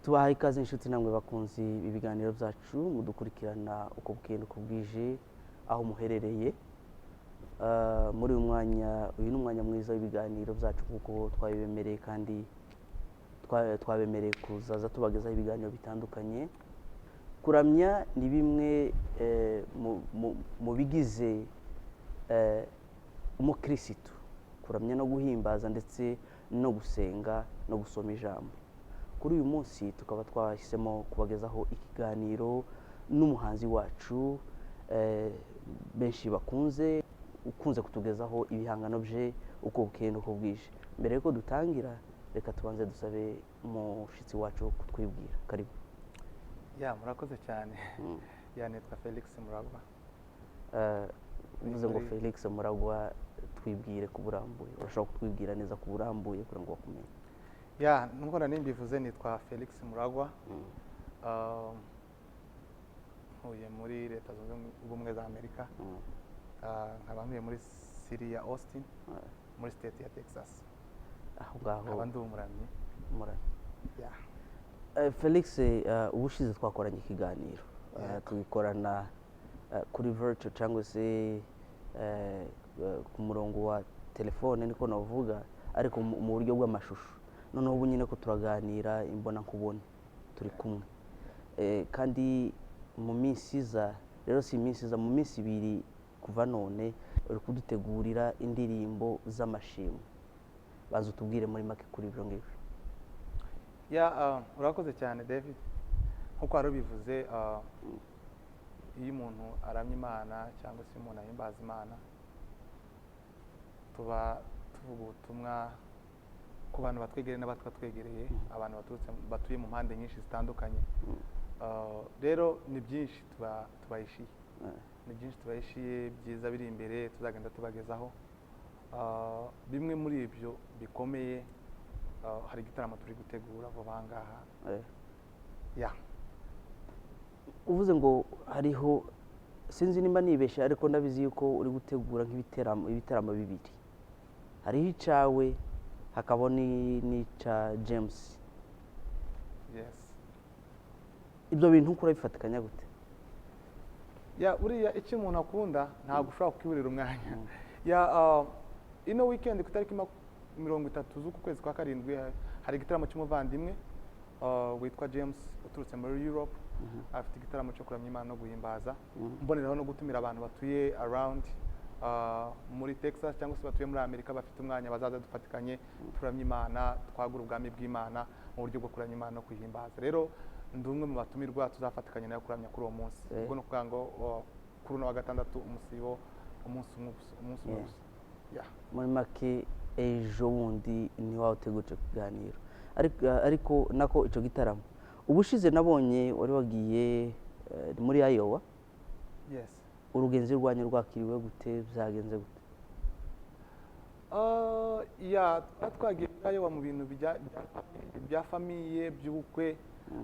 Tubahaye ikaze, inshuti namwe bakunzi ibiganiro byacu mudukurikirana uko bukeye n'uko bwije aho muherereye. Muri uyu mwanya, uyu ni umwanya mwiza w'ibiganiro byacu kuko twabibemereye kandi twabemereye kuzaza tubagezaho ibiganiro bitandukanye. Kuramya ni bimwe mu bigize umukirisitu, kuramya no guhimbaza ndetse no gusenga no gusoma ijambo. Kuri uyu munsi tukaba twahisemo kubagezaho ikiganiro n'umuhanzi wacu benshi bakunze, ukunze kutugezaho ibihangano bye uko bukeye n'uko bwije. Mbere yuko dutangira, reka tubanze dusabe umushyitsi wacu kutwibwira. Karibu. Ya, murakoze cyane. Ya, nitwa Felix Muragwa. Uvuze ngo Muri- Felix Muragwa, twibwire ku burambuye. Urashobora kutwibwira neza ku burambuye kugira ngo bakumenye? Ya, nubwo nari mbivuze, nitwa Felix Muragwa. Ntuye muri Leta Zunze Ubumwe za Amerika. Nkaba ntuye muri city ya Austin, muri state ya Texas. Aho ngaho. Nkaba ndi umuramyi. Muramyi. Ya. Felix, ubushize twakoranye ikiganiro, tugikorana kuri virtual cyangwa se ku murongo wa telefone, niko navuga, ariko mu buryo bw'amashusho. Noneho ubu nyine ko turaganira imbona nkubone, turi kumwe. Kandi mu minsi iza rero, si iminsi iza, mu minsi 2 kuva none, uri kudutegurira indirimbo z'amashimwe. Banza utubwire muri make kuri ibyo ngibyo. Ya, urakoze cyane, David. Nkuko wari ubivuze, iyo umuntu aramya Imana cyangwa se iyo umuntu ahimbaza Imana, tuba tuvuga ubutumwa ku bantu batwegereye n'abatatwegereye, abantu baturutse, batuye mu mpande nyinshi zitandukanye. Rero ni byinshi tuba tubahishiye, ni byinshi tubahishiye byiza biri imbere tuzagenda tubagezaho. Bimwe muri ibyo bikomeye, hari igitaramo turi gutegura vuba aha ngaha. Ya. Uvuze ngo hariho, sinzi nimba nibeshye, ariko ndabizi yuko uri gutegura nk'ibiteramo, ibitaramo bibiri. Hariho icawe, hakaba n'icya James. Yes. Ibyo bintu uko urabifatikanya gute? Ya, buriya icyo umuntu akunda ntabwo ushobora kukiburira umwanya. Ya, ino weekend ku itariki 30 z'uku kwezi kwa karindwi, hari igitaramo cy'umuvandimwe witwa James uturutse muri Europe. Afite igitaramo cyo kuramya Imana no guhimbaza. Mboneraho no gutumira abantu batuye around muri Texas cyangwa se batuye muri Amerika, bafite umwanya, bazaza dufatikanye turamya Imana, twagura ubwami bw'Imana mu buryo bwo kuramya Imana no kuhimbaza. Rero ndi umwe mu batumirwa tuzafatikanya nayo kuramya kuri uwo munsi. Ubwo ni ukuvuga ngo kuri uno wa gatandatu, umusibo umunsi umwe gusa, umunsi umwe gusa. Yeah. Muri make, ejo bundi niho wategura icyo kiganiro, ariko nako icyo gitaramo. Ubushize nabonye wari wagiye muri Iowa. Yes. Urugenzi rwanyu rwakiriwe gute? Byagenze gute? Ya, twari twagiye muri Iowa mu bintu bya famille, by'ubukwe,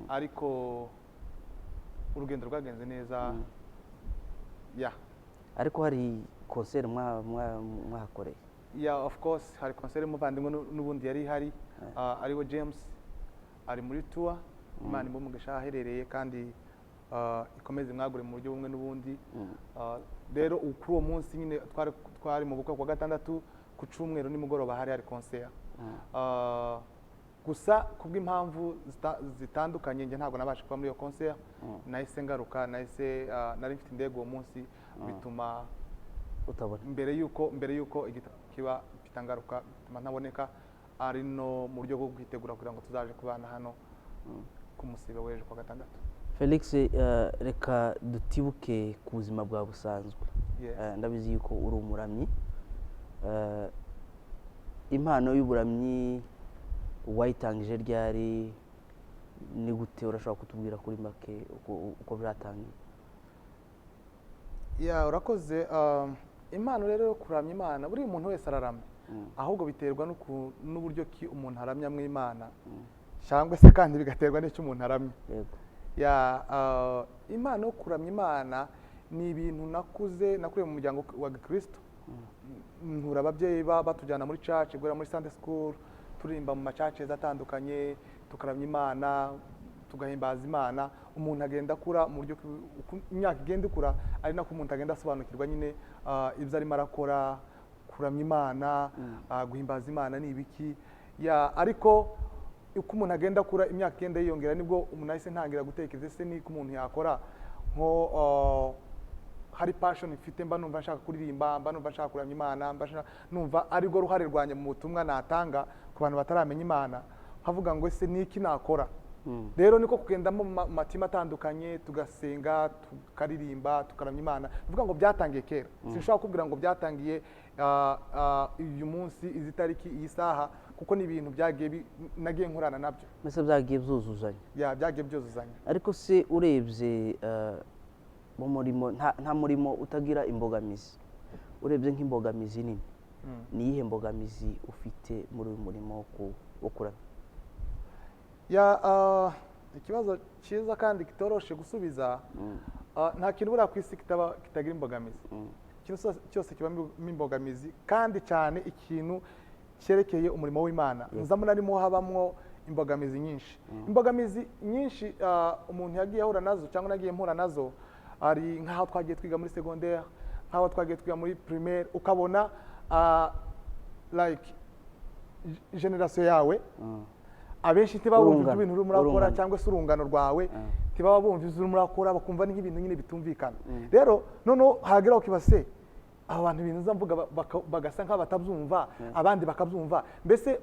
ariko urugendo rwagenze neza, ya. Ariko hari concert mwahakoreye? Yeah, of course, hari concert y'umuvandimwe n'ubundi yari ihari, ariwe James, ari muri tour. Imana imuhe umugisha aho aherereye kandi ikomeze imwagure mu buryo bumwe n'ubundi. Rero kuri uwo munsi nyine twari mu bukwe ku wa gatandatu, ku cyumweru nimugoroba hari concert. Gusa kubw'impamvu zitandukanye, njye ntabwo nabasha kuba muri iyo concert. Nahise ngaruka, nahise nari mfite indege uwo munsi, bituma utabona. Mbere yuko igitaramo kiba mfite ngaruka, bituma ntaboneka, ari no mu buryo bwo kwitegura kugira ngo tuzaje kubana hano ku musibe w'ejo ku wa gatandatu. Felix, reka dutibuke ku buzima bwawe busanzwe. Yes. Ndabizi yuko uri umuramyi. Impano y'uburamyi wayitangije ryari? Ni gute? Urashobora kutubwira kuri make uko byatangiye? Ya, urakoze. Impano rero yo kuramya Imana, buriya umuntu wese araramya, ahubwo biterwa n'uburyo ki umuntu aramyamo Imana, cyangwa se kandi bigaterwa n'icyo umuntu aramya. Ya, impano yo kuramya Imana ni ibintu nakuriye mu muryango wa gikristo, nkura ababyeyi batujyana muri church guhera muri Sunday school, turirimba mu ma churches atandukanye, tukaramya Imana. tugahimbaza Imana. Umuntu agenda akura mu buryo uko imyaka igenda ikura, ari nako umuntu agenda asobanukirwa nyine ibyo arimo arakora, kuramya Imana, guhimbaza Imana ni ibiki. Ya, ariko uko umuntu agenda akura, imyaka igenda yiyongera, nibwo umuntu ahise ntangira gutekereza: ese niko umuntu yakora nko hari passion mfite, mba numva nshaka kuririmba, mba numva nshaka kuramya Imana, mba numva arirwo ruhare rwanjye mu butumwa natanga ku bantu bataramenya Imana, nkavuga ngo: ese niki nakora? Rero niko kugendamo mu matimu atandukanye, tugasenga, tukaririmba, tukaramya Imana. Bivuga ngo byatangiye kera. Sinshobora kukubwira ngo byatangiye uyu munsi, izi tariki, iyi saha, kuko ni ibintu byagiye nagiye nkorana nabyo. Mbese byagiye byuzuzanya? Ya, byagiye byuzuzanya. Ariko se urebye mu murimo, nta murimo utagira imbogamizi. Urebye nk'imbogamizi nini, ni iyihe mbogamizi ufite muri uyu murimo wo kuramya? Ya, ikibazo cyiza kandi kitoroshe gusubiza. Nta kintu buriya ku isi kitaba kitagira imbogamizi. Ikintu cyose kibamo imbogamizi, kandi cyane ikintu cyerekeye umurimo w'Imana nzamuna arimo habamwo imbogamizi nyinshi. Imbogamizi nyinshi umuntu yagiye ahura nazo cyangwa nagiye mpura nazo, ari nk'aho twagiye twiga muri secondaire, nk'aho twagiye twiga muri primaire, ukabona like generation yawe abenshi ntibaba bumva Urungano, ibyo bintu urimo urakora, urungano. cyangwa se urungano rwawe ntibaba bumva ibyo urimo urakora, bakumva ni nk'ibintu nyine bitumvikana. Rero noneho hageraho ukibaza: se aba bantu ibintu nza mvuga bagasa nk'aho batabyumva, abandi bakabyumva, mbese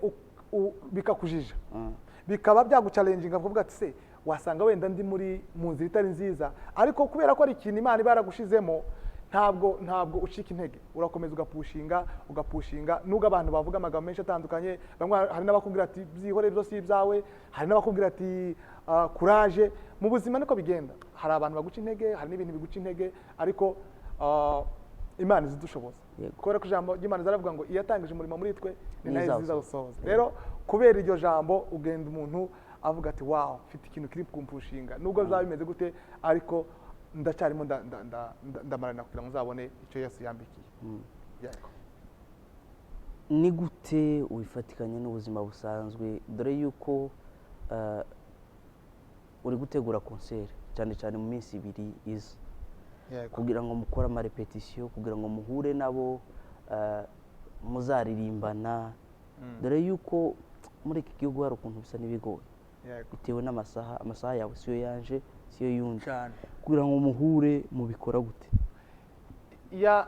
bikakujija, bikaba byaguchallenginga, kuvuga ati: se wasanga wenda ndi muri mu nzira itari nziza? Ariko kubera ko ari ikintu Imana iba yaragushizemo, ntabwo ucika intege, urakomeza ugapushinga, ugapushinga, nubwo abantu bavuga amagambo menshi atandukanye. Bamwe, hari n'abakubwira ati: byihore, byo si ibyawe. Hari n'abakubwira ati: courage. Mu buzima niko bigenda, hari abantu baguca intege, hari n'ibintu biguca intege, ariko Imana izidushoboza, kubera ko ijambo ry'Imana zaravuga ngo: iyo yatangije umurimo muri twe ni nayo Ntizawusohoza. izawusohoza. Rero kubera iryo jambo, ugenda umuntu avuga ati: wow, mfite ikintu kiri kumpushinga, nubwo bizaba bimeze gute, ariko ndacyarimo ndamarana kugira ngo nzabone icyo Yesu yambikiye. Yego. Ni gute wifatikanya n'ubuzima busanzwe, dore yuko uri gutegura concert cyane cyane mu minsi 2 iza, kugira ngo mukore amarépétition, kugira ngo muhure nabo muzaririmbana, dore yuko muri iki gihugu hari ukuntu bisa n'ibigoye, bitewe n'amasaha, amasaha yawe siyo yanje, siyo y'undi, cyane kugira ngo muhure, mubikora gute? Ya,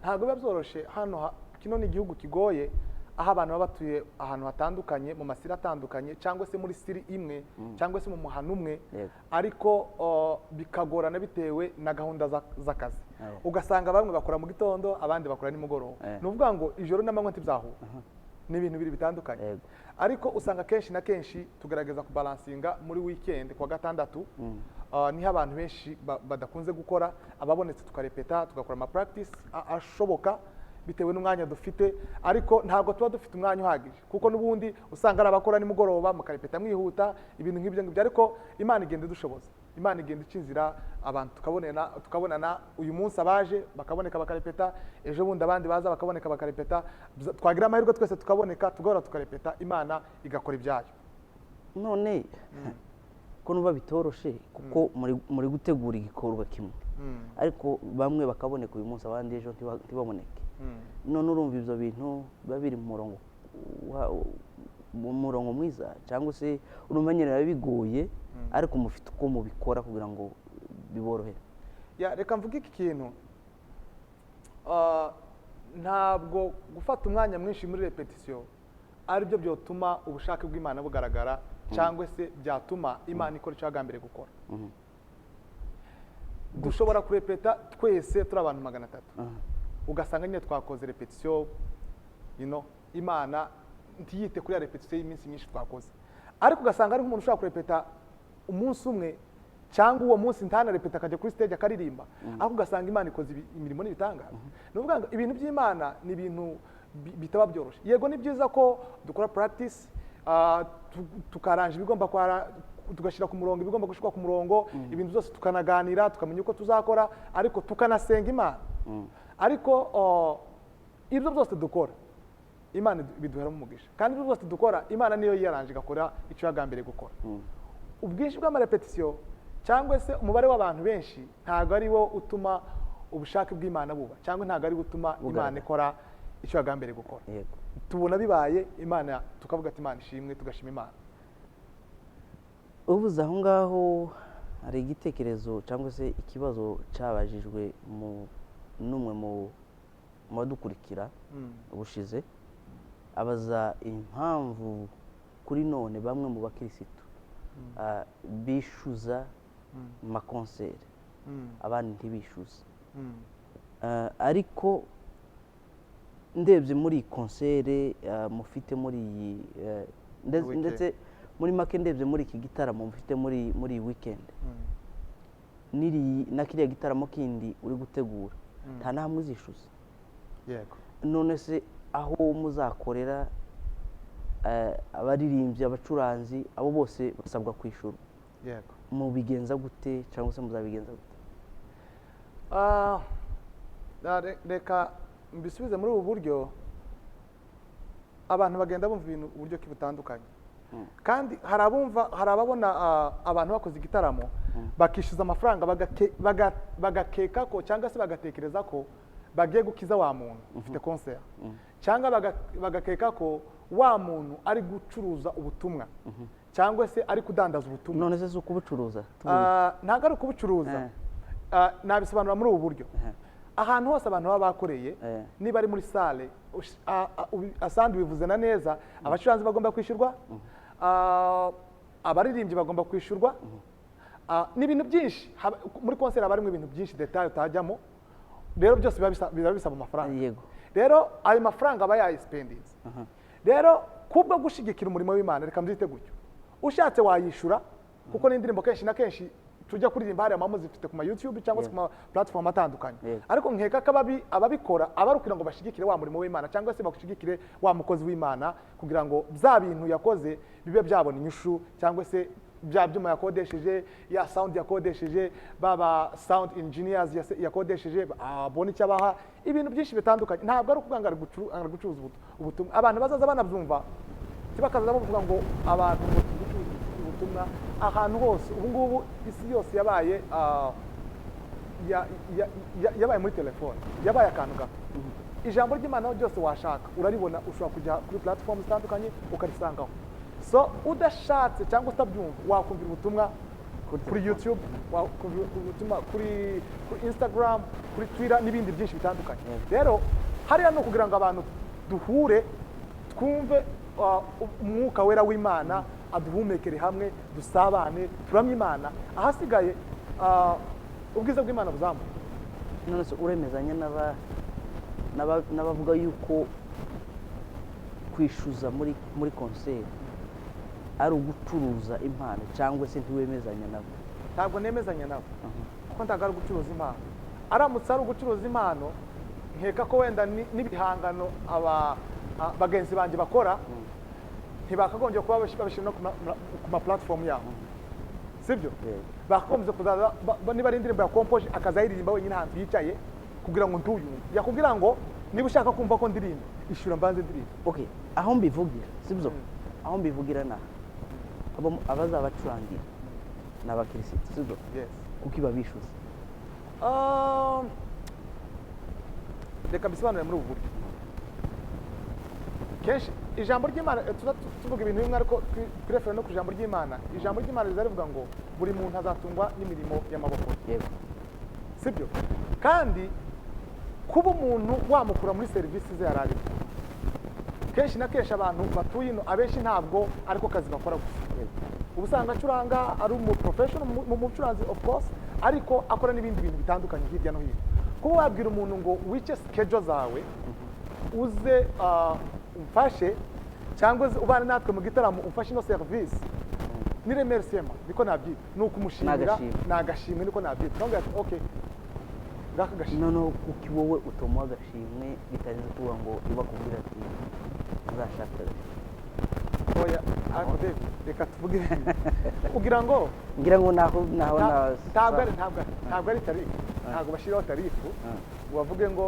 ntabwo biba byoroshye hano. Kino ni igihugu kigoye, aho abantu baba batuye ahantu hatandukanye, mu masiri atandukanye, cyangwa se muri siri imwe, cyangwa se mu muhano umwe, ariko bikagorana bitewe na gahunda z'akazi. Ugasanga bamwe bakora mu gitondo, abandi bakora nimugoroba. Ni ukuvuga ngo ijoro n'amanywa ntibyahura, ni ibintu bibiri bitandukanye. Ariko usanga kenshi na kenshi tugerageza kubalansinga muri weekend, kuwa gatandatu, niho abantu benshi badakunze gukora. Ababonetse tukarepeta, tugakora ama practice ashoboka bitewe n'umwanya dufite, ariko ntabwo tuba dufite umwanya uhagije, kuko n'ubundi usanga ari abakora nimugoroba, mukarepeta mwihuta, ibintu nk'ibyo ngibyo. Ariko Imana igenda idushoboza, Imana igenda ica inzira, abantu tukabonana. Uyu munsi abaje bakaboneka bakarepeta, ejo bundi abandi baza bakaboneka bakarepeta, twagira amahirwe twese tukaboneka, tugahora tukarepeta, Imana igakora ibyayo. None ko numva bitoroshe, kuko muri gutegura igikorwa kimwe, ariko bamwe bakaboneka uyu munsi, abandi ejo ntibaboneke, none urumva ibyo bintu biba biri mu murongo mwiza, cyangwa se urumva nyine biba bigoye, ariko mufite uko mubikora kugira ngo biborohere? Ya, reka mvuge iki kintu. Ntabwo gufata umwanya mwinshi muri répétition aribyo byotuma ubushake bw'Imana bugaragara, cyangwa se byatuma Imana ikora icyo yagambiriye gukora. Dushobora kurepeta twese turi abantu 300, ugasanga nyine twakoze répétition, Imana ntiyite kuri ya répétition y'iminsi myinshi twakoze, ariko ugasanga ari nk'umuntu ushobora kurepeta umunsi umwe, cyangwa uwo munsi ntanarepeta, akajya kuri stage akaririmba, ariko ugasanga Imana ikoze imirimo n'ibitangaza. Ni ukuvuga ngo ibintu by'Imana ni ibintu bitaba byoroshye. Yego, ni byiza ko dukora practice, tukaranja ibigomba tugashyira ku murongo ibigomba gushyirwa ku murongo, ibintu byose tukanaganira, tukamenya uko tuzakora, ariko tukanasenga Imana. Ariko ibyo byose dukora, Imana biduheramo umugisha, kandi ibyo byose dukora, Imana niyo yiyaranje igakora icyo yagambiriye gukora. Ubwinshi bw'amarepetisiyo cyangwa se umubare w'abantu benshi ntabwo ari wo utuma ubushake bw'Imana buba, cyangwa ntabwo ari wo utuma Imana Bugaragara. ikora icyo yagambiriye gukora. Tubona bibaye, Imana tukavuga ati Imana ishimwe, tugashima Imana. Ubuze aho ngaho hari igitekerezo cyangwa se ikibazo cyabajijwe mu n'umwe mu badukurikira ubushize, abaza impamvu kuri none bamwe mu bakirisitu bishyuza amakonseri, abandi ntibishyuze. Ariko ndebye muri iyi konsere mufite muri iyi Weekend. ndetse muri make ndebye muri iki gitaramo mufite muri iyi weekend n'iri na kiriya gitaramo kindi uri gutegura, nta na hamwe uzishyuza. None se aho muzakorera, abaririmbyi, abacuranzi, abo bose basabwa kwishyura? Yego. Mubigenza gute cyangwa se muzabigenza gute? Reka mbisubize muri ubu buryo. Abantu bagenda bumva ibintu uburyo ki butandukanye, kandi hari abumva, hari ababona abantu bakoze igitaramo bakishyuza amafaranga, bagakeka ko cyangwa se bagatekereza ko bagiye gukiza wa muntu ufite concert, cyangwa bagakeka ko wa muntu ari gucuruza ubutumwa cyangwa se ari kudandaza ubutumwa. None se si ukubucuruza? Ntabwo ari ukubucuruza. Nabisobanura muri ubu buryo: ahantu hose abantu baba bakoreye, niba ari muri salle, asandi bivuze na neza, abacuranzi bagomba kwishyurwa, abaririmbyi bagomba kwishyurwa. Ni ibintu byinshi. Muri concert haba harimo ibintu byinshi, détails utajyamo. Rero byose biba bisaba amafaranga. Rero ayo mafaranga aba yayisipendinze. Rero kubwo gushyigikira umurimo w'Imana, reka mbyite gutyo, ushatse wayishyura, kuko n'indirimbo kenshi na kenshi tujya kuririmba hariya mpamvu zifite ku ma YouTube cyangwa se ku ma platform atandukanye. Ariko nkeka ko ababikora aba ari ukugira ngo bashyigikire wa murimo w'Imana cyangwa se bashyigikire wa mukozi w'Imana, kugira ngo bya bintu yakoze bibe byabona inyishu, cyangwa se bya byuma yakodesheje, ya sound yakodesheje, baba sound engineers yakodesheje abone icyo abaha, ibintu byinshi bitandukanye. Ntabwo ari ukuvuga ngo ari gucuruza ubutumwa. Abantu bazaza banabyumva, ntibakazaza bavuga ngo abantu ngo turi gucuruza ubutumwa ahantu hose. Ubu ngubu isi yose yabaye yabaye muri telefone, yabaye akantu gato. Ijambo ry'Imana ryose washaka uraribona, ushobora kujya kuri platform zitandukanye ukarisangaho. So udashatse cyangwa utabyumva, wakumvira ubutumwa kuri YouTube, wakumvira ubutumwa kuri Instagram, kuri Twitter n'ibindi byinshi bitandukanye. Rero hariya ni ukugira ngo abantu duhure, twumve Umwuka Wera w'Imana aduhumekere hamwe, dusabane, turamye Imana. Ahasigaye ubwiza bw'Imana buzamuka. None se uremezanya n'abavuga yuko kwishyuza muri konseri ari ugucuruza impano, cyangwa se ntiwemezanya nabo? Ntabwo nemezanya nabo, kuko ntabwo ari ugucuruza impano. Aramutse ari ugucuruza impano, nkeka ko wenda n'ibihangano aba bagenzi banjye bakora ntibakagombye kuba babishyira no ku ma platform yabo, sibyo? Yego. Bakagombye kuzaza niba ari indirimbo ya kompoje, akazayiririmba wenyine ahantu yicaye, kugira ngo ntuyumve. Yakubwira ngo niba ushaka kumva ko ndirimba, ishyura mbanze ndirimba. Okay, aho mbivugira sibyo, aho mbivugira ni aha: abazabacurangira ni abakirisitu, sibyo? Yes. Kuko ibabishyuza? Reka mbisobanure muri ubu buryo. Kenshi ijambo ry'Imana, tuza tuvuga ibintu bimwe, ariko twirefera no ku ijambo ry'Imana. Ijambo ry'Imana riza rivuga ngo buri muntu azatungwa n'imirimo y'amaboko ye. Sibyo? Kandi kuba umuntu wamukura muri serivisi ze yari arimo, kenshi na kenshi abantu batuye ino abenshi ntabwo ariko kazi bakora gusa. Uba usanga acuranga, ari umu professional mu bucuranzi of course, ariko akora n'ibindi bintu bitandukanye hirya no hino. Kuba wabwira umuntu ngo wice schedule zawe uze umfashe, cyangwa uze ubane natwe mu gitaramo, umfashe ino serivisi, ni remerciement, niko nabyita, ni ukumushimira. Ni agashimwe. Ni agashimwe, niko nabyita. Tukamubwira ati okay, ngaka gashimwe. Noneho kuki wowe utumuha agashimwe bitarenze kuvuga ngo iba akubwira ati uzashake agashimwe? Oya, ariko David, reka tuvuge kugira ngo Ngira ngo naho Ntabwo ari tarifu, ntabwo bashyiraho tarifu ngo bavuge ngo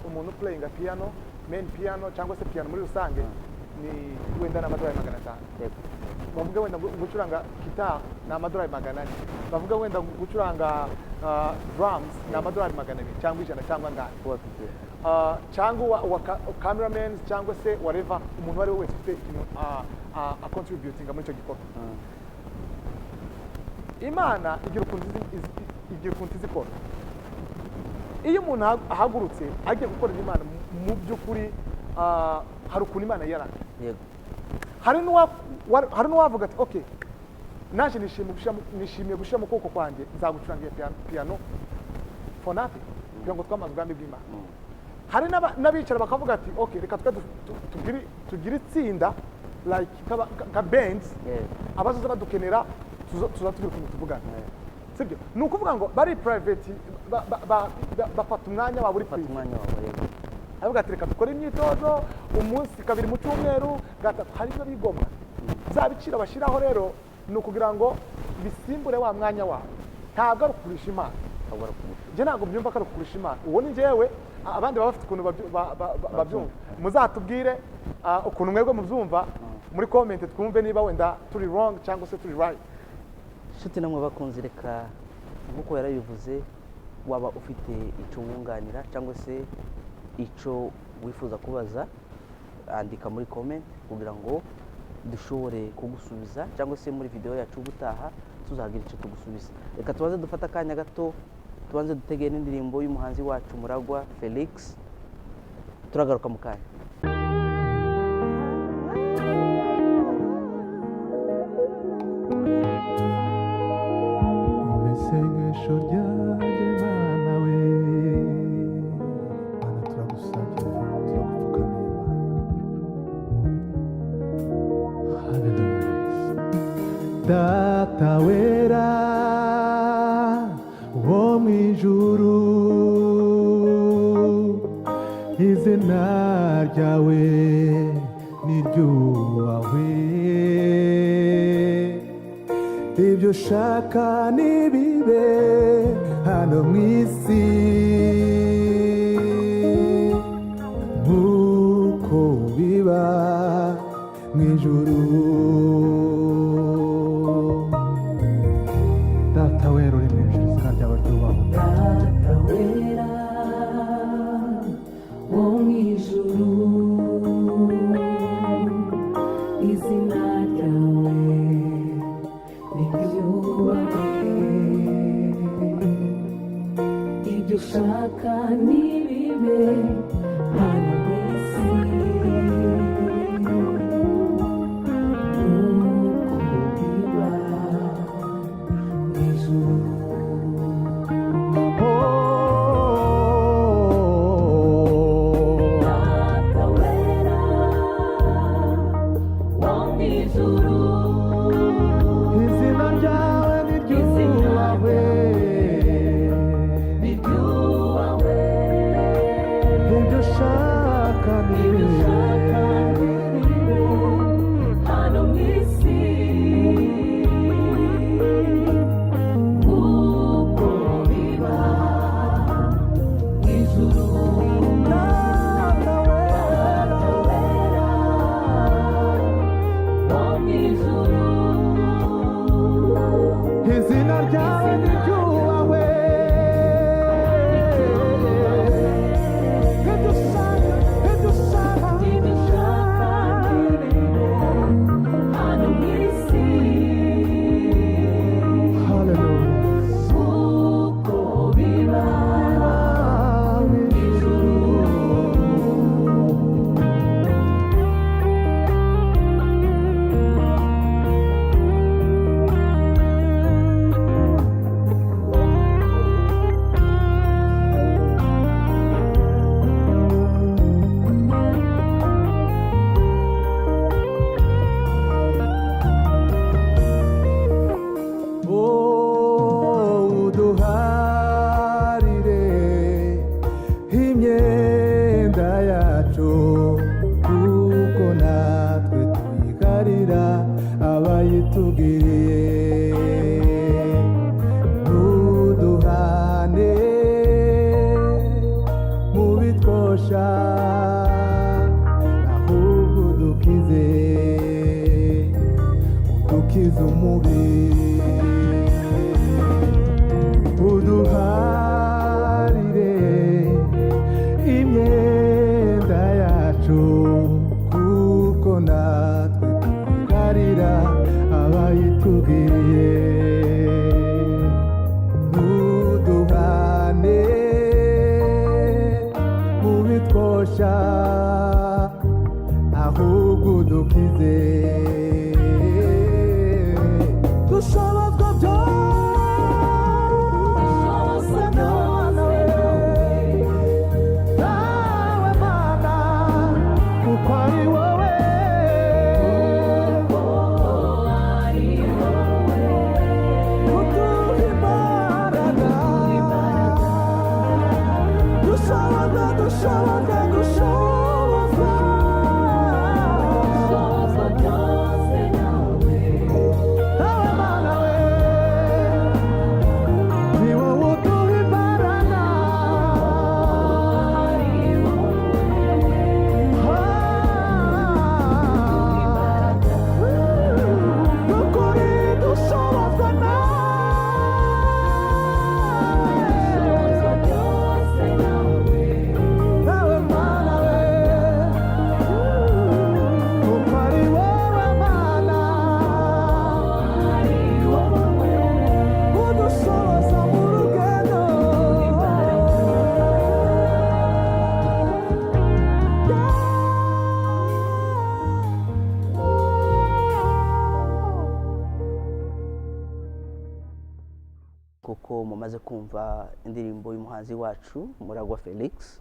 umuntu playinga piano, main piano cyangwa se piano muri rusange. ni wenda ni amadolari 500. Bavuga wenda gucuranga guitar ni amadolari 400, bavuga wenda gucuranga drums ni amadolari 200 cyangwa 100 cyangwa angahe. Kuba bafite Cyangwa uwa cameraman cyangwa se whatever, umuntu uwo ari we wese ufite ikintu acontributinga muri icyo gikorwa. Imana igira ukuntu izikora. Iyo umuntu ahagurutse agiye gukorera Imana, mu by'ukuri hari ukuntu Imana yaranga. Hari n'uwavuga ati: "Okay, naje nishimiye gushyira mu kuboko kwanjye, nzagucuranga iyo piano for nothing kugira ngo twamaze ubwami bw'Imana." Hari n'abicara bakavuga ati: "Okay, reka twe tugire itsinda like nka bands, abazoza badukenera tuza tugira ukuntu tuvugana." Sibyo? Ni ukuvuga ngo bari private, bafata umwanya wabo uri Fata private. umwanya wawe, yego. Aravuga ati: "Reka dukore imyitozo umunsi kabiri mu cyumweru, gatatu." Hari ibyo bigomwa, bya biciro bashyiraho rero ni ukugira ngo bisimbure wa mwanya wabo, ntabwo ari ukugurisha Imana. Ntabwo ari ukugurisha. Njye ntabwo mbyumva ko ari ukugurisha Imana. Uwo ni njyewe, abandi baba bafite ukuntu babyumva. Muzatubwire ukuntu mwebwe mubyumva muri comment, twumve niba wenda turi wrong cyangwa se turi right. Inshuti namwe bakunze, reka nk'uko yarabivuze, waba ufite icyo wunganira cyangwa se icyo wifuza kubaza, andika muri comment kugira ngo dushobore kugusubiza, cyangwa se muri video yacu ubutaha tuzagira icyo tugusubiza. Reka tubanze dufate akanya gato, tubanze dutegere n'indirimbo y'umuhanzi wacu Muragwa Felix. Turagaruka mu kanya. Mu isengesho ryanjye, Mana we, Mana, turagusabye, turagupfukamiye, Mana. Haleluya. Data wera wo mu ijuru, izina ryawe niryubahwe, ibyo ushaka nibibe hano mu isi nk'uko biba mu ijuru. Data wera uri mu ijuru, izina ryawe ryubahwe. Data wera wo mu ijuru, izina ryawe niryubahwe, ibyo ushaka nibibe hano mu isi nk'uko biba mu ijuru. Oh. Data wera wo mu ijuru, Izina ryawe niryubahwe, niryubahwe, ibyo ushaka ibyo ushaka nibibe nibibe hano mu isi nk'uko biba mu ijuru. Data wera Wera wo mu ijuru, izina ryawe niryubahwe, ibyo ushaka, ibyo ushaka, ibyo ushaka nibibe hano mu isi Hallelujah. nk'uko biba mu ijuru. Hallelujah. Twabikubwiye, ntuduhane mu bitwosha, ahubwo udukize. Dushobozwa byose nawe, nawe Mana, kuko ari wowe uduha imbaraga. Dushoboza, dushoboza, dushoboza. Dushobozwa byose nawe. Nawe Mana we, ni wowe uduha imbaraga. Ari wowe. Nukuri dushobozwa nawe. Dushobozwa byose nawe. Nawe Mana we, kuko ari wowe Mana Ari wowe. udushoboza mu rugendo. Kuko mumaze kumva indirimbo y'umuhanzi wacu Muragwa Felix,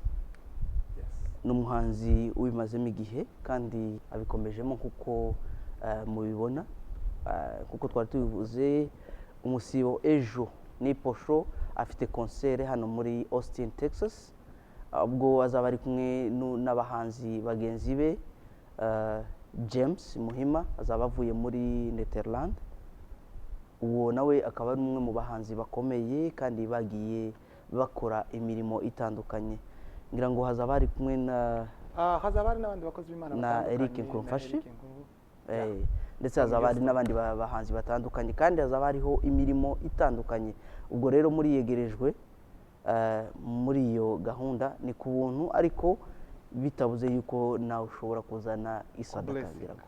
ni umuhanzi ubimazemo igihe kandi abikomejemo kuko mubibona. Kuko twari tubivuze, umusibo ejo ni posho afite konsere hano muri Austin, Texas, ubwo azaba ari kumwe n'abahanzi bagenzi be, James Muhima azaba avuye muri Netherland, uwo nawe akaba ari umwe mu bahanzi bakomeye kandi bagiye bakora imirimo itandukanye. Ngira ngo hazaba hari kumwe na Hazaba hari n'abandi bakozi b'Imana na batandukanye, Eric na Nkurumfashe. Eric Nkuru. Ndetse hazaba hari n'abandi bahanzi batandukanye kandi hazaba hariho imirimo itandukanye. Ubwo rero muriyegerejwe muri iyo gahunda, ni ku buntu, ariko bitabuze yuko nawe ushobora kuzana isadaka. Blessing. Ngira ngo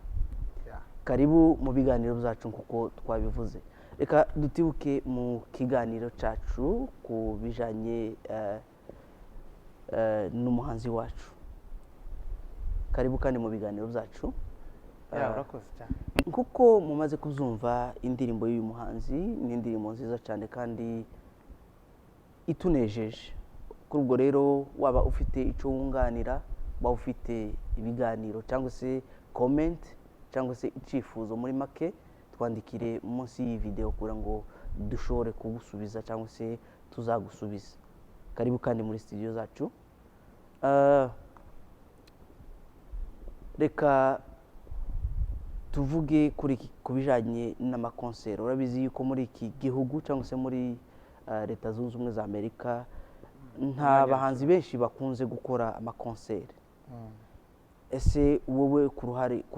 Yeah. karibu mu biganiro byacu. Nk'uko twabivuze, reka dutibuke mu kiganiro cyacu ku bijyanye n'umuhanzi wacu. Karibu kandi mu biganiro byacu. Yeah, urakoze cyane. Nk'uko mumaze kuzumva, indirimbo y'uyu muhanzi ni indirimbo nziza cyane kandi itunejeje. Kuri ubwo rero, waba ufite icyo wunganira, waba ufite ibiganiro cyangwa se comment cyangwa se icyifuzo, muri make twandikire munsi y'iyi videwo kugira ngo dushobore kugusubiza cyangwa se tuzagusubiza. Karibu kandi muri studio zacu. Reka tuvuge kuri ku bijyanye n'amakonseri. Urabizi yuko muri iki gihugu cyangwa se muri Leta Zunze Ubumwe za Amerika nta bahanzi benshi bakunze gukora amakonseri. Ese wowe ku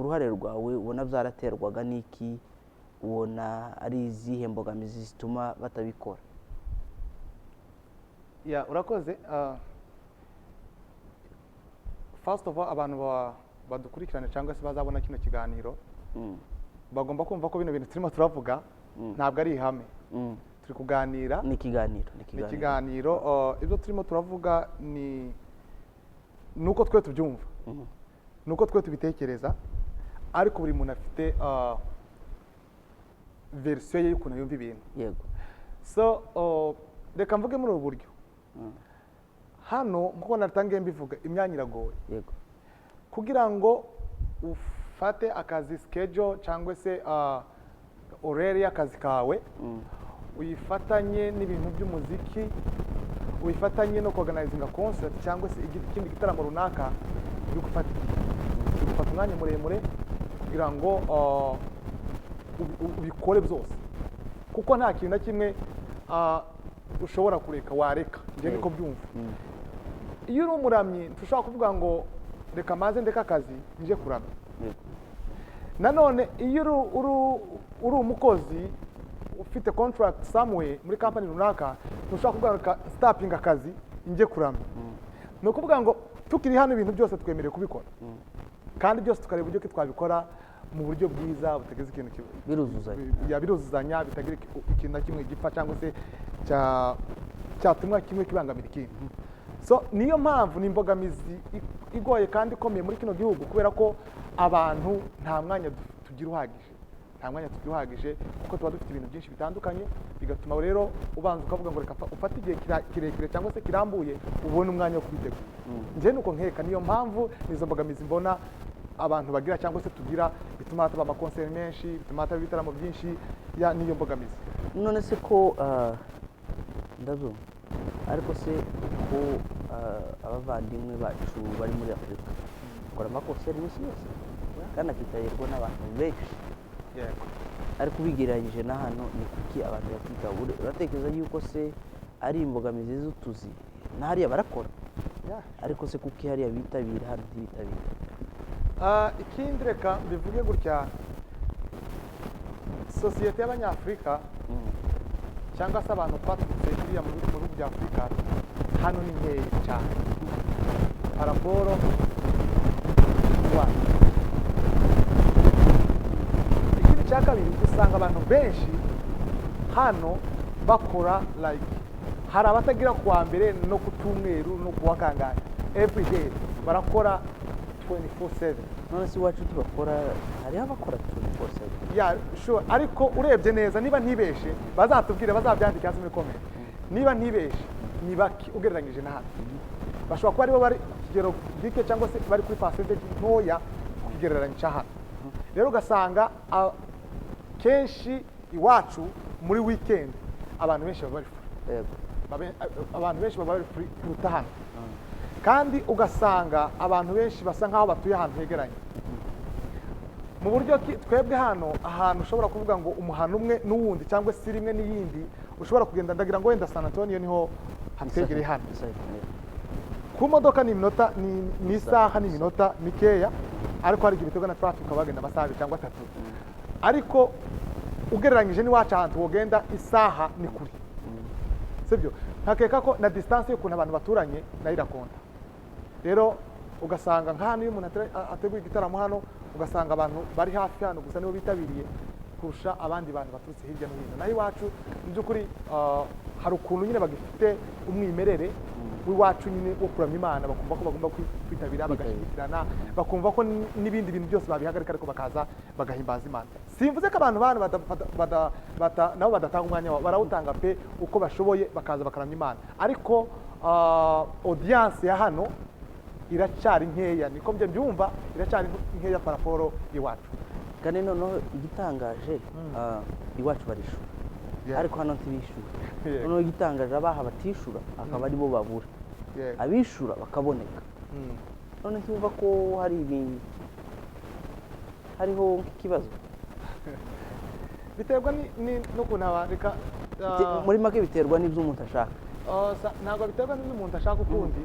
ruhare rwawe ubona byaraterwaga n'iki? Ubona ari izihe mbogamizi zituma batabikora? Yeah, urakoze. First of all, abantu badukurikirana cyangwa se bazabona kino kiganiro bagomba kumva ko bino bintu turimo turavuga ntabwo ari ihame. Turi kuganira. Ni ikiganiro, ni Ni ikiganiro. ikiganiro. Ibyo turimo turavuga ni uko twe tubyumva, ni uko twe tubitekereza, ariko buri muntu afite version ye y'ukuntu yumva ibintu. So reka mvuge muri ubu buryo. Hano, nk'uko natangiye mbivuga, imyanya iragoye kugira ngo ufate akazi, schedule cyangwa se horaire y'akazi kawe, uyifatanye n'ibintu by'umuziki, uyifatanye no kuorganizinga concert cyangwa se ikindi gitaramo runaka, bigufata igihe, bigufata umwanya muremure kugira ngo ubikore byose, kuko nta kintu na kimwe ushobora kureka, wareka. Njye niko byumva. Iyo uri umuramyi, ntushobora kuvuga ngo reka maze ndeke akazi njye kuramya. Nanone iyo uri umukozi ufite contract somewhere muri company runaka, ntushobora kuvuga ngo reka stopping akazi njye kuramya. Ni ukuvuga ngo tukiri hano, ibintu byose twemerewe kubikora, kandi byose tukareba uburyo ki twabikora mu buryo bwiza butagize ikintu Biruzuzanya. Ya, biruzuzanya, bitagira ikintu na kimwe gipfa cyangwa se cyatuma kimwe kibangamira ikindi. So niyo mpamvu ni imbogamizi igoye kandi ikomeye muri kino gihugu, kubera ko abantu nta mwanya tugira uhagije, nta mwanya tugira uhagije, kuko tuba dufite ibintu byinshi bitandukanye. Bigatuma rero ubanza ukavuga ngo reka ufate igihe kirekire cyangwa se kirambuye, ubone umwanya wo kubitegura. Njye nuko nkeka, niyo mpamvu nizo mbogamizi mbona abantu bagira cyangwa se tugira, bituma hataba amakonseri menshi, bituma hataba ibitaramo byinshi. Ya, niyo mbogamizi. None se ko ndabyumva, ariko se ko abavandimwe bacu bari muri Afurika bakora amakonseri iminsi yose kandi akitabirwa n'abantu benshi, ariko ubigereranyije na hano, ni kuki abantu batitabira? Uratekereza yuko se ari imbogamizi z'utuzi? Na hariya barakora, ariko se kuki hariya bitabira, hano ntibitabire? Ikindi reka mbivuge gutya: sosiyete y'Abanyafurika cyangwa se abantu twaturutse iriya mu bihugu bya Afurika hano ni nkeya cyane par rapport iwacu. Ikindi cya kabiri, usanga abantu benshi hano bakora, like hari abatagira ku wa mbere no ku cyumweru no ku wa kangahe, every day barakora 24/7. None se iwacu tubakora? Hariho abakora 24/7. Yeah, sure, ariko urebye neza, niba ntibeshe, bazatubwire, bazabyandike hasi muri comment, niba ntibeshe ni bake ugereranyije na hano. Bashobora kuba aribo bari ku kigero gike cyangwa se bari kuri percentage ntoya ku kigereranyo cya hano. Rero ugasanga kenshi iwacu muri weekend abantu benshi baba bari free. Abantu benshi baba bari free kuruta hano, kandi ugasanga abantu benshi basa nk'aho batuye ahantu hegeranye, mu buryo ki twebwe hano ahantu ushobora kuvuga ngo umuhano umwe n'uwundi cyangwa se rimwe n'iyindi ushobora kugenda. Ndagira ngo wenda San Antonio niho hatwegereye hano. Isaha imwe. Ku modoka ni iminota, ni isaha n'iminota mikeya, ariko hari igihe biterwa na traffic ukaba wagenda amasaha 2 cyangwa 3. Ariko ugereranyije n'iwacu, ahantu wogenda isaha ni kure, sibyo? Nkakeka ko na distance y'ukuntu abantu baturanye nayo irakonta. Rero ugasanga nka hano iyo umuntu ateguye igitaramo hano, ugasanga abantu bari hafi hano gusa nibo bitabiriye kurusha abandi bantu baturutse hirya no hino. Naho iwacu mu by'ukuri hari ukuntu nyine bagifite umwimerere w'iwacu nyine wo kuramya Imana, bakumva ko bagomba kwitabira, bagashyigikirana, bakumva ko n'ibindi bintu byose babihagarika ariko bakaza bagahimbaza Imana. Simvuze ko abantu bana nabo badatanga umwanya wabo, barawutanga pe, uko bashoboye bakaza bakaramya Imana, ariko audience ya hano iracyari nkeya, niko njye mbyumva, iracyari nkeya par rapport iwacu. Kandi noneho igitangaje, iwacu barishura, ariko hano ntibishyura. Noneho igitangaje, abaha batishura akaba aribo babura, abishura bakaboneka. None ntiwumva ko hari ibintu, hariho nk'ikibazo? Biterwa n'ukuntu reka Muri make biterwa n'ibyo umuntu ashaka. Ntabwo biterwa n'ibyo umuntu ashaka ukundi,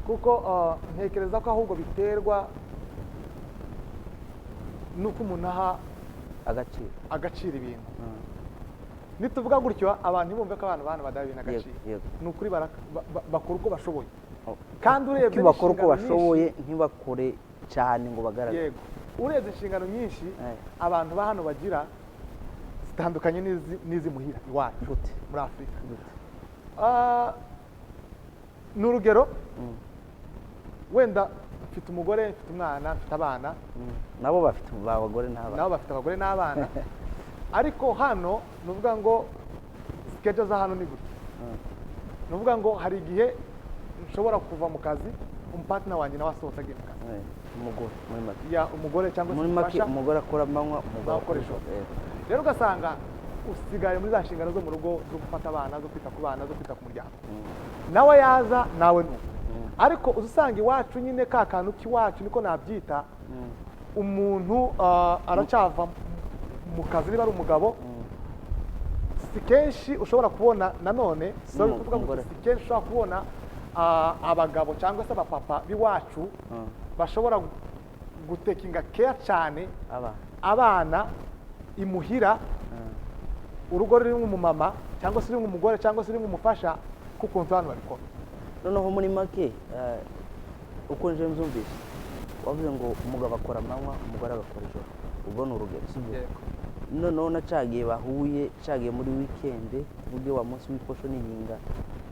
kuko ntekereza ko ahubwo biterwa n'uko umuntu aha agaciro agaciro ibintu. Nituvuga gutyo, abantu ntibumve ko abantu bana badaha ibintu agaciro. Ni ukuri bakora uko bashoboye. Kandi urebye Kuki bakora uko n'inshingano nyinshi- bashoboye ntibakore cyane ngo bagaragare? Yego, urebye inshingano nyinshi abantu ba hano bagira zitandukanye n'izi muhira iwacu Gute? muri Afurika. Gute? Ni urugero, wenda mfite umugore, mfite umwana, mfite abana. Nabo bafite abagore n'abana. Nabo bafite abagore n'abana, ariko hano ni ukuvuga ngo schedule za hano ni gutya. Ni ukuvuga ngo hari igihe nshobora kuva mu kazi, umupartner wanjye nawe asohotse agiye mu kazi. Umugore muri make. Ya, umugore cyangwa se Muri make, umufasha. umugore akora amanywa, umugabo Nawe akora ijoro. Rero ugasanga usigaye muri za nshingano zo mu rugo, zo gufata abana, zo kwita ku bana, zo kwita ku muryango. Nawe yaza, nawe nuko. Ariko uza usanga iwacu nyine ka kantu k'iwacu, niko nabyita, umuntu aracyava mu kazi niba ari umugabo, si kenshi ushobora kubona nanone, sorry kuvuga ngo Umugore. si kenshi ushobora kubona abagabo cyangwa se abapapa b'iwacu bashobora gutakinga care cyane Abana. abana imuhira, urugo rurimo umumama cyangwa se rurimo umugore cyangwa se rurimo umufasha, k'ukuntu hano babikora. Noneho muri make, uko nje mbyumvise, wavuze ngo umugabo akora amanywa, umugore agakora ijoro. Ubwo ni urugero, sibyo? Yego. Noneho na cagiye bahuye, cagiye muri weekend, tuvuge wa munsi w'iposho n'iyinga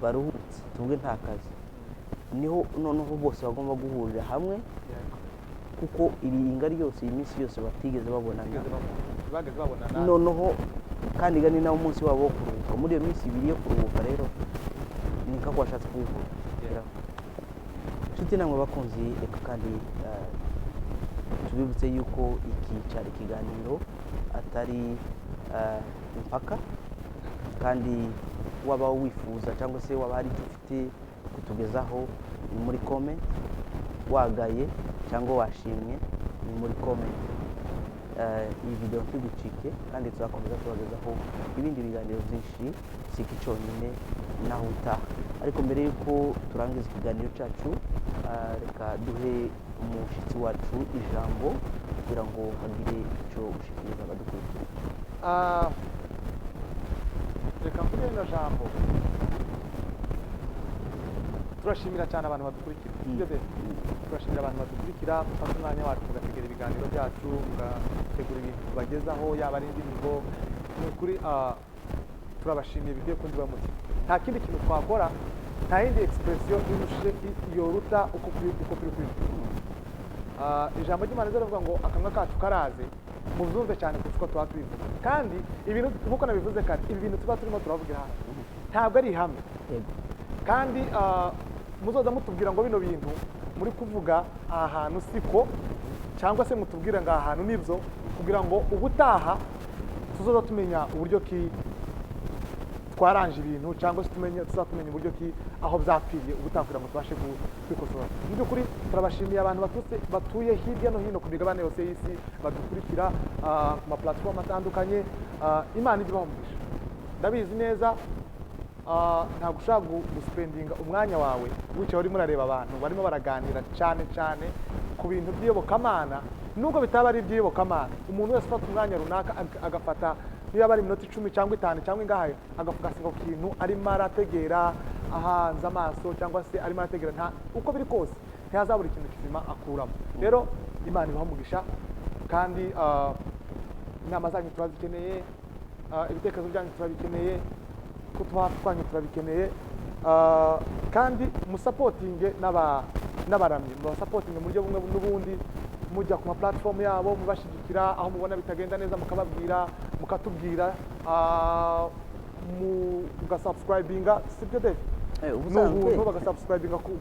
baruhutse, tuvuge nta kazi, niho noneho bose bagomba guhurira hamwe, kuko iri yinga ryose, iyi minsi yose batigeze babonana. Bageze babonana. Noneho kandi ga ni nawo munsi wabo wo kuruhuka muri iyo minsi 2 yo kuruhuka. Rero ni nka ko washatse kubivuga. Inshuti namwe bakunzi, reka kandi tubibutse yuko iki cyari ikiganiro, atari impaka. Kandi waba wifuza cyangwa se waba hari icyo ufite kutugezaho, ni muri comment. Wagaye cyangwa washimye, ni muri comment. Iyi video ntigucike, kandi tuzakomeza tubagezaho ibindi biganiro byinshi, si iki cyonyine. Naho utaha. Ariko mbere y'uko turangiza ikiganiro cyacu, reka duhe umushyitsi wacu ijambo kugira ngo hagire icyo ushikiriza abadukurikiye. Reka mvuge rino jambo. Turashimira cyane abantu badukurikira, sibyo de? Turashimira abantu badukurikira, mufata umwanya wacu mugategera ibiganiro byacu, mugategura ibintu tubagezaho, yaba ari indirimbo. Ni ukuri turabashimiye bivuye ku ndiba mutima. Nta kindi kintu twakora, nta yindi expression irushe yoruta uko kuri kubivuga. Ijambo ry'Imana riravuga ngo akanwa kacu karaze mubyumve cyane kurusha uko tuba tubivuga. Kandi ibintu, nk'uko nabivuze kare, ibi bintu tuba turimo turavugira hano ntabwo ari ihame. Kandi muzoza mutubwira ngo bino bintu muri kuvuga aha hantu siko, cyangwa se mutubwire ngo aha hantu nibyo, kugira ngo ubutaha tuzoza tumenya uburyo ki twaranje ibintu, cyangwa se tumenye, tuzatumenya uburyo ki aho byapfiriye ubutaha, kugira ngo tubashe kwikosora. Mu by'ukuri turabashimiye abantu baturutse, batuye hirya no hino ku migabane yose y'isi, badukurikira ku ma platform atandukanye. Imana ijye ibaha umugisha. Ndabizi neza, ntabwo ushobora guspendinga umwanya wawe wicaye urimo urareba abantu barimo baraganira cyane cyane ku bintu by'iyobokamana, nubwo bitaba ari iby'iyobokamana. Umuntu wese ufata umwanya runaka agafata niba ari iminota 10 cyangwa 5 cyangwa ingahe, agafocusinga ku kintu arimo arategera ahanze amaso, cyangwa se arimo arategera, nta uko biri kose ntihazabura ikintu kizima akuramo. Rero Imana ibaha umugisha. Kandi inama zanyu turazikeneye, ibitekerezo byanyu turabikeneye, kutuba hafi kwanyu turabikeneye. Kandi musupportinge n'abaramyi, mubasupportinge mu buryo bumwe n'ubundi, mujya ku ma platform yabo, mubashyigikira, aho mubona bitagenda neza mukababwira, mukatubwira, mugasubscribinga, sibyo de? Eh, Ni ubusanzwe ubuntu, bagasubscribinga ku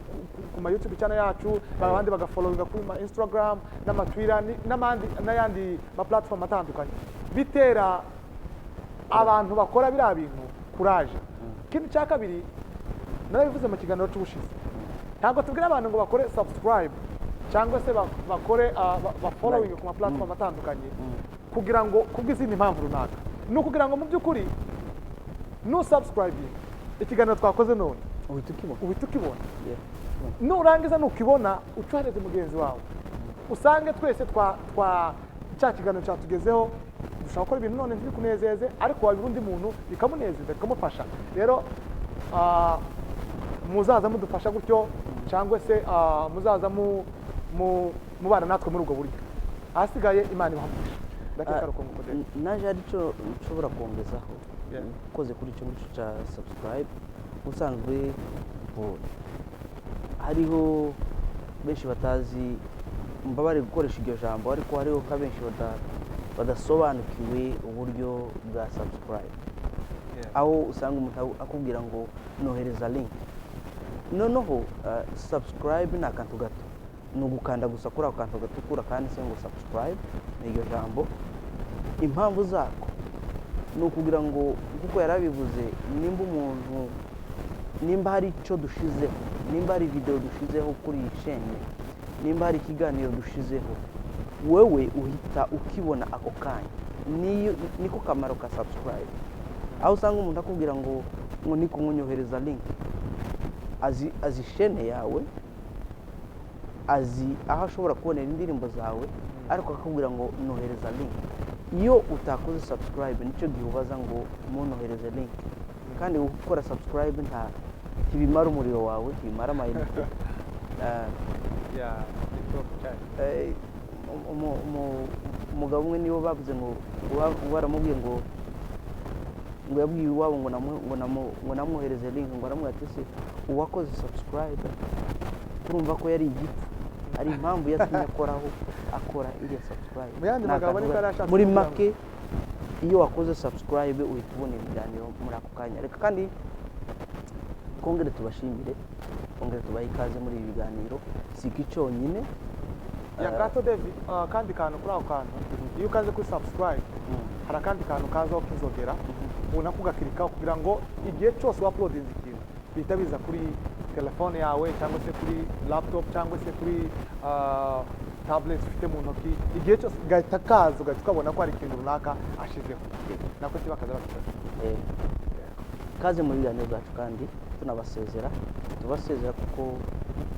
ma YouTube channel yacu, abandi bagafollowinga kuri ma Instagram n'ama Twitter n'amandi n'ayandi ma platform atandukanye. Bitera abantu bakora biriya bintu courage. Ikindi cya kabiri, narabivuze mu kiganiro cy'ubushize, ntabwo tubwira abantu ngo bakore subscribe cyangwa se bakore ba following ku ma platform atandukanye kugira ngo kubw'izindi mpamvu runaka. Ni ukugira ngo mu by'ukuri nu subscribing ikiganiro twakoze none, uhita ukibona. Uhita ukibona. Yeah. Nurangiza nukibona, ucohereze mugenzi wawe, usange twese twa cya kiganiro cyatugezeho. Dushobora gukora ibintu none ntibikunezeze, ariko wabira undi muntu bikamunezeza, bikamufasha. Rero muzaza mudufasha gutyo, cyangwa se muzaza mubana natwe muri ubwo buryo. Ahasigaye Imana ibaha umugisha. Ndakeka ari uko nguko de. Naje hari icyo nshobora kongezaho. Ukoze kuri icyo ngicyo cya subscribe, ubusanzwe bo hariho benshi batazi, mbabare gukoresha iryo jambo, ariko hariho ka benshi badasobanukiwe uburyo bwa subscribe, aho usanga umuntu akubwira ngo nohereza link. Noneho subscribe ni akantu gato, ni ugukanda gusa kuri ako kantu gatukura kanditse ngo subscribe, ni iryo jambo. Impamvu zako ni ukugira ngo, nk'uko yari abivuze, nimba umuntu, nimba hari icyo dushizeho, nimba hari videwo dushizeho kuri iyi shene, nimba hari ikiganiro dushizeho, wewe uhita ukibona ako kanya. Niyo niko kamaro ka subscribe. Aho usanga umuntu akubwira ngo niko nkunyohereza link, azi shene yawe, azi aho ashobora kubonera indirimbo zawe, ariko akakubwira ngo nohereza link. Iyo utakoze subscribe, nicyo gihe ubaza ngo munohereze link. Kandi gukora subscribe ntibimara umuriro wawe, ntibimara amayinite. Yeah, ni top cyane. Eh, Umugabo umwe nibo bavuze ngo baramubwiye ngo yabwiye iwabo ngo namwohereze link, ngo aramubwira ati: "Se uwakoze subscribe?" Urumva ko yari igipfu, hari impamvu yatumye akoraho, akora iriya subscribe. Mu yandi Ni magambo, akantu niko yari ashatse muri kugira ngo- make, iyo wakoze subscribe uhita ubona ibiganiro muri ako kanya. Reka kandi twongere tubashimire, twongere tubahe ikaze muri ibi biganiro. Si iki cyonyine. Ya gato David, akandi kantu kuri ako kantu, iyo ukaze kuri subscribe, hari akandi kantu kazaho k'inzogera, ubona ko ugakirikaho kugira ngo igihe cyose wauploadinze ikintu bihita biza kuri telefone yawe, cyangwa se kuri laptop, cyangwa se kuri tablet ufite mu ntoki. Igihe cyose gahita kaza, ugahita ukabona ko hari ikintu runaka ashizeho, nako se bakaza bakifata. Kaze mu biganiro byacu, kandi tunabasezera, tubasezera kuko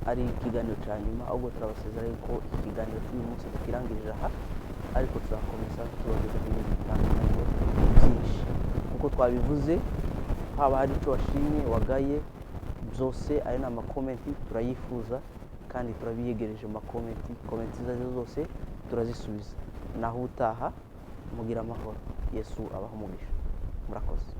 ari ikiganiro cya nyuma. Ahubwo turabasezera yuko iki kiganiro cy'uyu munsi tukirangirije aha, ariko tuzakomeza tubagezaho ibindi bitandukanye byinshi kuko twabivuze. Haba hari icyo washimye, wagaye, byose ayo ni amakomenti turayifuza kandi turabiyegereje mu makomenti. Komenti izo arizo zose turazisubiza. Naho utaha, mugira amahoro. Yesu abaha umugisha. Murakoze.